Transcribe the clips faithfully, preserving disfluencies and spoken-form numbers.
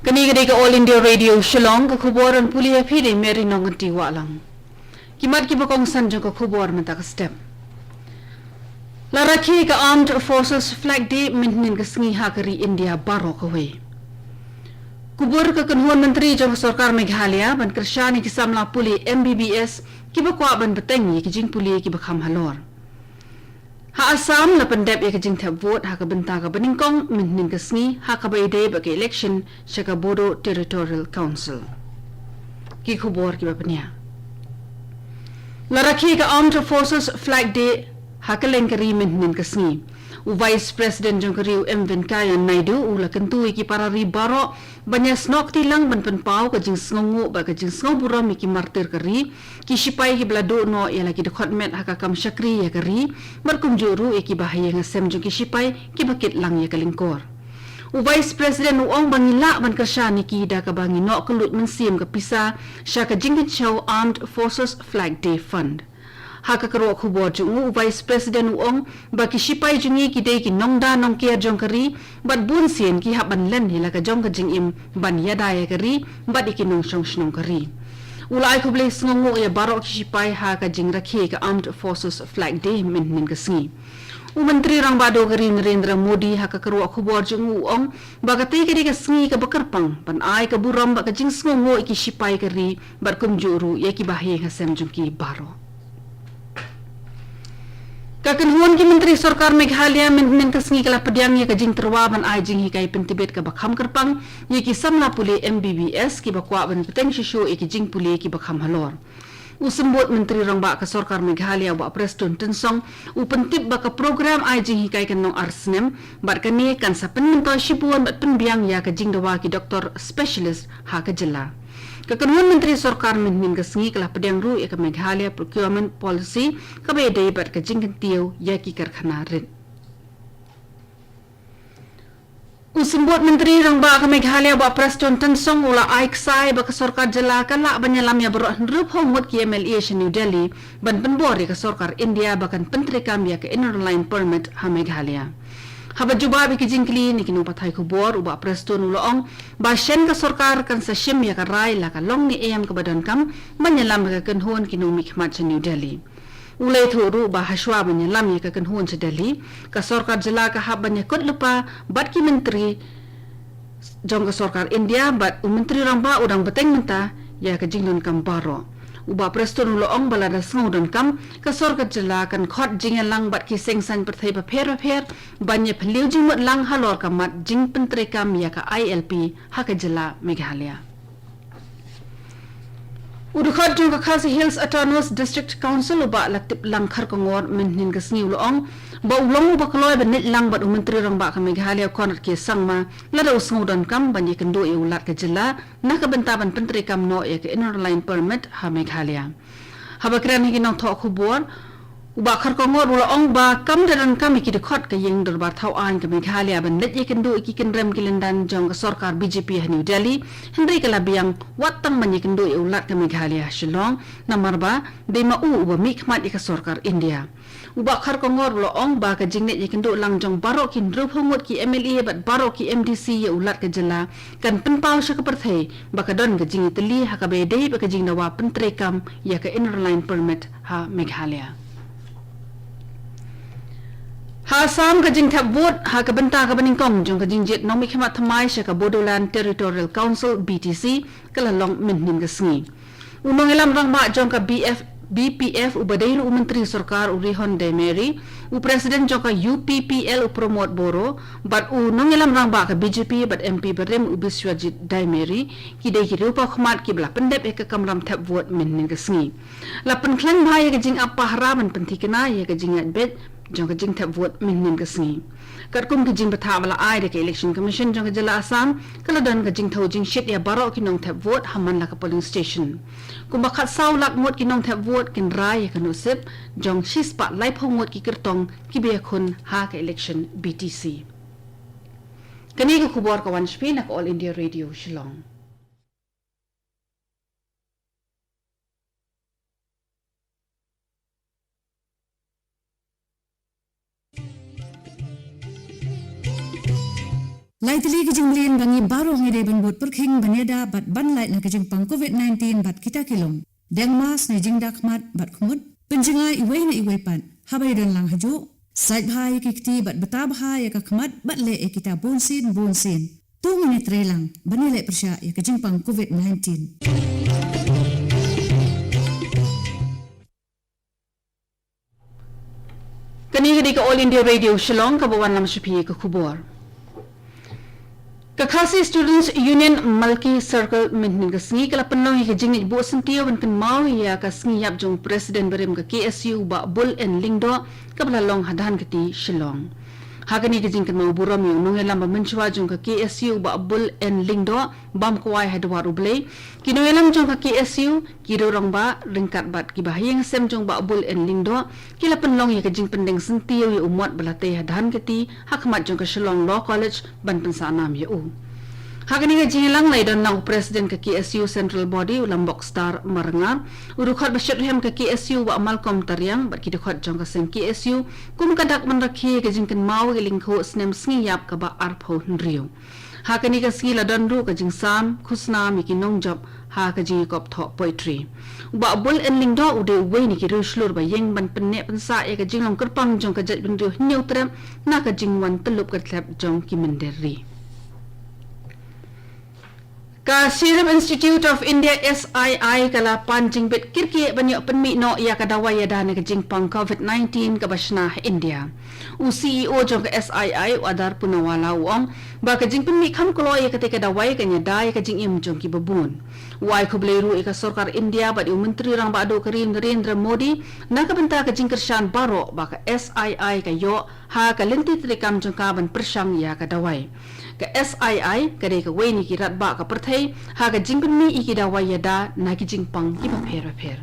Kane ka dei ka All India Radio Shillong, ka khubor ban pule ïa phi da i Mary Nongkynti Wahlang. Ki mat kiba kongsan jong ka khubor mynta ka step. La rakhe ka Armed Forces Flag Day mynhynnin ka sngi ha ka ri India baroh kawei. Kubur ka kynhun myntri jong ka sorkar Meghalaya ban kyrshan ïa ki samla pule M B B S kiba kwah ban bteng ïa ki jingpule kiba kham halor. Ha Assam la pyndep ïa ka jingthep vote ha ka bynta kaba nyngkong mynhynnin ka sngi ha kaba ïadei bad ka election sha ka Bodo Territorial Council. Ki khubor kiba pynïaid. La rakhe ka Armed Forces Flag Day ha kylleng ka ri mynhynnin ka sngi. U Vice President jong ka ri u M Venkaiah Naidu u la kyntu ïa ki para ri baroh ban ïa snoh kti lang ban pynpaw ka jingsngewnguh bad ka jingsngewburom ïa ki martir ka ri, ki shipai kiba la duh noh ïa la ki dkhot met ha ka kam shakri ïa ka ri, bad kumjuh ruh ïa kiba ha ïing ha sem jong ki shipai kiba kit lang ïa ka lyngkor. U Vice President u ong ba ngi lah ban kyrshan ïa ki da kaba ngi noh kylluid mynsiem ka pisa sha ka jingkynshew Armed Forces Flag Day Fund. Ha ka kyrwoh khubor jong u, u Vice President u ong ba ki shipai jong ngi ki dei ki nongda nongker jong ka ri, bad bun sien ki hap ban len ïa la ka jong ka jingim ban ïada ïa ka ri bad ïa ki nongshong shnong ka ri. U la ai khublei sngewnguh ïa baroh ki shipai ha ka jingrakhe ka Armed Forces Flag Day mynhynnin ka sngi. U Myntri Rangbah Duh ka ri Narendra Modi ha ka kyrwoh khubor jong u u ong ba katei ka dei ka sngi kaba kyrpang ban ai ka burom bad ka jingsngewnguh ïa ki shipai ka ri bad kumjuh ruh ïa kiba ha ïing ha sem jong ki baroh. Ka kynhun ki myntri sorkar Meghalaya mynhynnin ka sngi ka la pdiang ïa ka jingtyrwa ban ai jinghikai pyntbit kaba kham kyrpang ïa ki samla pule M B B S kiba kwah ban bteng shuh shuh ïa ki jingpule kiba kham halor. U Symbud Myntri Rangbah ka sorkar Meghalaya u Bah Prestone Tynsong u pyntip ba ka program ai jinghikai kan long ar snem bad kane kan sa pynmyntoi shibun bad pynbiang ïa ka jingdawa ki doktor specialist ha ka jylla. Ka kynhun myntri sorkar mynhynnin ka sngi ka la pdiang ruh ïa ka Meghalaya Procurement Policy kaba ïadei bad ka jingkyntiew ïa ki karkhana rit. U Symbud Myntri Rangbah ka Meghalaya u Bah Prestone Tynsong u la ai ksai ba ka sorkar jylla ka lah ban ïalam ïa baroh hynriewphew ngut ki M L A sha New Delhi ban pynbor ïa ka sorkar India ba kan pyntreikam ïa ka Inner Line Permit ha Meghalaya. Haba jubab ïa ki jingkylli na ki nongpathai khubor, u Bah Prestone u la ong ba shen ka sorkar kan sa shim ïa ka rai la ka long ne em kaba donkam ban ïalam ïa ka kynhun ki nongmihkhmat sha New Delhi. U la ïathuh ruh ba hashwa ban ïalam ïa ka kynhun sha Delhi, ka sorkar jylla ka hap ban ïakut lypa bad ki myntri jong ka sorkar India bad u Myntri Rangbah u dang bteng mynta ïa ka jingdonkam baroh. U Bah Prestone u la ong ba lada sngew donkam, ka sorkar jylla kan khot jingïalang bad ki seng saiñ pyrthei bapher bapher ban ïa phylliew jingmut lang halor ka mat jingpyntreikam ïa ka I L P ha ka jylla Meghalaya. U dkhot jong ka Khasi Hills Autonomous District Council u Bah Latiplang Kharkongor mynhynnin ka sngi u la ong ba u long uba kloi ban leit lang bad u Myntri Rangbah ka Meghalaya Conrad K Sangma lada u sngew donkam ban ïakynduh ïa u Lat ka jylla na ka bynta ban pyntreikam noh ïa ka Inner Line Permit ha Meghalaya. Haba kren ha ki nongthoh khubor, u Bah Kharkongor u la ong ba kam da donkam ïa ki dkhot ka ïing dorbar thaw aiñ ka Meghalaya ban leit ïakynduh ïa ki kynrem ki lyndan jong ka sorkar B J P ha New Delhi, hynrei ka la biang wat tang ban ïakynduh ïa u Lat ka Meghalaya ha Shillong, namar ba dei ma u uba mihkhmat ïa ka sorkar India. U Bah Kharkongor u la ong ba ka jingleit ïakynduh lang jong baroh ki hynriewphew ngut ki M L A bad baroh ki M D C ïa u Lat ka jylla kan pynpaw sha ka pyrthei ba ka don ka jingïatylli ha kaba ïadei bad ka jingdawa pyntreikam ïa ka Inner Line Permit ha Meghalaya. Ha Assam, ka jingthep vote ha ka bynta kaba nyngkong jong ka jingjied nongmihkhmat thymmai sha ka Bodoland Territorial Council, B T C, ka la long mynhynnin ka sngi. U nongïalam rangbah jong ka B F, B P F uba dei ruh u Myntri Sorkar u Rihon Daimeri, u President jong ka U P P L u Pramod Boro bad u nongïalam rangbah ka B J P bad M P barim u Biswajit Daimeri, ki dei ki riewpawkhmat kiba la pyndep ïa ka kamram thep vote mynhynnin ka sngi. La pynkhlaiñ bha ïa ka jingap pahara ban pynthikna ïa ka jingïaid beit jong ka jingthep vote mynhynnin ka sngi. Katkum ka jingbatai ba la ai da ka Election Commission jong ka jylla Assam, ka la don ka jingthew jingshit ïa baroh ki nongthep vote ha man la ka polling station. Kumba khatsaw lak ngut ki nongthep vote kin rai ïa ka nusip jong shispah laiphew ngut ki kyrtong kiba ïakhun ha ka election B T C. Kane ka khubor ka wan sha phi na ka All India Radio Shillong. Lai tylli ki jingmlien ba ngi baroh ngi dei ban bud pyrkhing ban ïada bad ban lait na ka jingpang covid nineteen bad kita ki long: deng mask ne jingda khmat bad khmut, pynjngai iwei na iwei pat haba ïadon lang hajuh, sait bha ïa ki kti bad bta bha ïa ka khmat bad leh ïa kita bunsien bunsien. To ngin ïatreilang ban ïaleh pyrshah ïa ka jingpang covid nineteen. Kane ka dei ka All India Radio Shillong, kaba wanlam sha phi ka khubor. Ka Khasi Students Union Malki Circle mynhynnin ka sngi ka la pynlong ïa ka jingngeit buh syntiew ban kynmaw ïa ka sngi ïap jong President barim ka K S U Bah Bul N Lyngdoh, kaba la long ha Dhankheti, Shillong. Ha kane ka jingkynmaw burom ïa u nongïalam ba mynshuwa jong ka K S U Bah Bul N Lyngdoh, bam kwai ha dwar U Blei, ki nongïalam jong ka K S U, ki rangbah, ryngkat bad kiba ha ïing ha sem jong Bah Bul N Lyngdoh, ki la pynlong ïa ka jingpyndeng syntiew ïa u mot ba la tei ha Dhankheti, ha khmat jong ka Shillong Law College, ban pynsah nam ïa u. Ha kane ka jingïalang la ïadon lang u President ka K S U Central Body, u Lambok Star Marngar, u dkhot ba shitrhem ka K S U Bah Malcolm Tariang, bad ki dkhot jong ka seng K S U, kum ka dak ban rakhe ïa ka jingkynmaw ïa ka lyngkhuh snem sngi ïap kaba arphew hynriew. Ha kane ka sngi la don ruh ka jingsam khusnam ïa ki nongjop ha ka jingïakop thoh poetry. U Bah Bul N Lyngdoh u dei uwei na ki riewshlur ba ïeng ban pynneh pynsah ïa ka jinglong kyrpang jong ka jaitbynriew Hynñiewtrep na ka jingwan tyllup ka tlep jong ki mynder ri. Ka Serum Institute of India, S I I, ka la pan jingbit kyrkieh ban ïoh pynmih noh ïa ka dawai ïada na ka jingpang covid nineteen kaba shna ha India. U C E O jong ka S I I, u Adar Poonawalla, u ong ba ka jingpynmih kham kloi ïa katei ka dawai kan ïada ïa ka jingim jong kiba bun. U ai khublei ruh ïa ka sorkar India bad ïa u Myntri Rangbah Duh ka ri, Narendra Modi, na ka bynta ka jingkyrshan baroh ba ka S I I ka ïoh ha ka lynti treikam jong ka ban pyrshang ïa ka dawai. Ka S I I ka dei kawei na ki radbah ka pyrthei ha ka jingpynmih ïa ki dawai ïada na ki jingpang kiba pher bapher.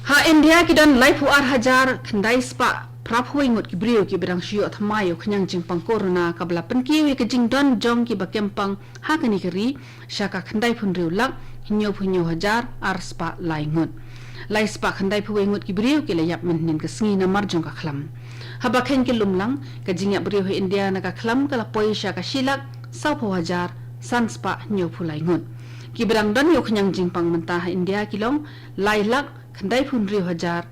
Ha India ki don laiphew ar hajar khyndai spah phraphew wei ngut ki briew kiba dang shu ïoh thymmai ïa u khñiang jingpang corona, kaba la pynkiew ïa ka jingdon jong kiba kem pang ha kane ka ri sha ka khyndaiphew hynriew lak hynñiewphew hynñiew hajar ar spah lai ngut. Lai spah khyndaiphew wei ngut ki briew ki la ïap mynhynnin ka sngi namar jong ka khlam. Haba kheiñ ka lum lang, ka jingïap briew ha India na ka khlam ka la poi sha ka shi lak sawphew hajar san spah hynñiewphew lai ngut. Kiba dang don ïa u khñiang jingpang mynta ha India ki long lai lak khyndaiphew hynriew hajar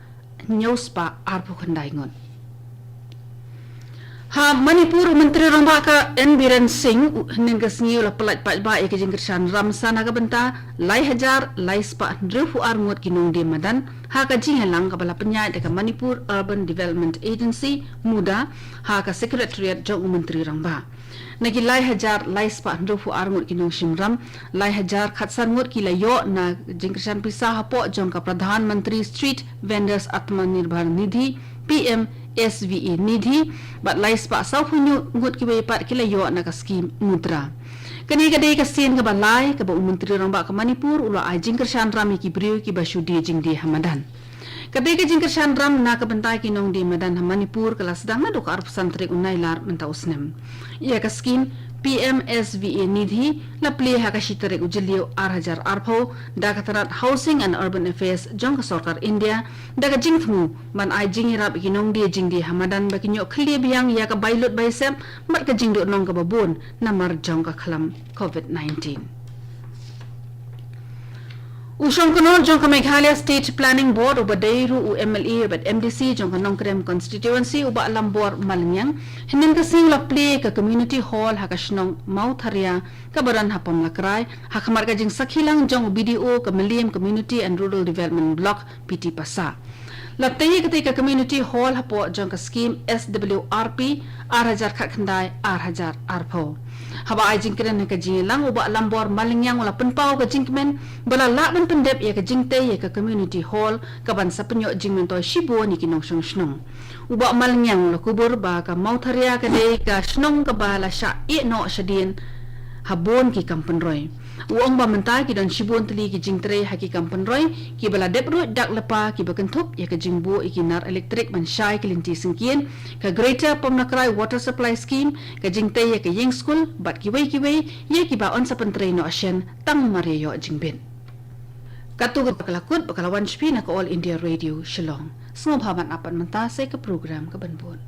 hynñiew spah arphew khyndai ngut. Ha Manipur, u Myntri Rangbah ka N Biren Singh, u, hynnin ka sngi u la pyllait paidbah ïa ka jingkyrshan ram sa na ka bynta lai hajar lai spah hynriewphew ar ngut ki nongdie madan ha ka jingïalang kaba la pynïaid da ka Manipur Urban Development Agency, MUDA, ha ka Secretariat jong u Myntri Rangbah. Na ki lai hajar lai spah hynriewphew ar ngut ki nongshim ram, lai hajar khatsan ngut ki la ïoh na jingkyrshan pisa hapoh jong ka Pradhan Mantri Street Vendors Atmanirbhar Nidhi, P M S V A Nidhi, bad lai spah sawphew hynñiew ngut kiwei pat ki la ïoh na ka skim Mudra. Kane ka dei ka sien kaba lai kaba u Myntri Rangbah ka Manipur u la ai jingkyrshan ram ïa ki briew kiba shu die jingdie ha madan. Ka dei ka jingkyrshan ram na ka bynta ki nongdie madan ha Manipur ka la sdang naduh ka arphew san tarik u Nailar mynta u snem. Ïa ka skim P M S V A Nidhi la plie ha ka shi tarik u Jylliew ar hajar arphew da ka tnat Housing and Urban Affairs jong ka sorkar India, da ka jingthmu ban ai jingïarap ïa ki nongdie jingdie ha madan ba kin ïoh khlieh biang ïa ka bai lut bai sep bad ka jingduhnong kaba bun namar jong ka khlam covid nineteen. U Shongknor jong ka Meghalaya State Planning Board uba dei ruh u M L A bad M D C jong ka Nongkrem Constituency, u Bah Lambor Malngiang, hynnin ka sngi u la plie ka Community Hall ha ka shnong Mawtharia kaba don ha Pamlakrai, ha khmat ka jingsakhi lang jong u B D O ka Mylliem Community and Rural Development Block, P T Passah. La tei ïa katei ka Community Hall hapoh jong ka skim S W R P ar hajar khatkhyndai ar hajar arphew. Haba ai jingkren ha ka jingïalang, u Bah Lambor Malngiang u la pynpaw ka jingkmen ba la lah ban pyndep ïa ka jingtei ïa ka Community Hall kaban sa pynïoh jingmyntoi shibun ïa ki nongshong shnong. U Bah Malngiang u la kubur ba ka Mawtharia ka dei ka shnong kaba la shah ïeh noh shadien ha bun ki kam pynroi. U ong ba mynta ki don shibun tylli ki jingtrei ha ki kam pynroi kiba la dep ruh dak lypa kiba kynthup ïa ka jingbuh ïa ki nar elektrik ban shai ki lynti syngkien, ka Greater Pamlakrai Water Supply Scheme, ka jingtei ïa ka ïing skul bad kiwei kiwei ïa kiba yn sa pyntrei noh shen tang mar ïa ïoh jingbit. Katto ka la kut ba ka la wan sha phi na ka All India Radio Shillong. Sngewbha ban ap pat mynta sa ïa ka program kaban bud.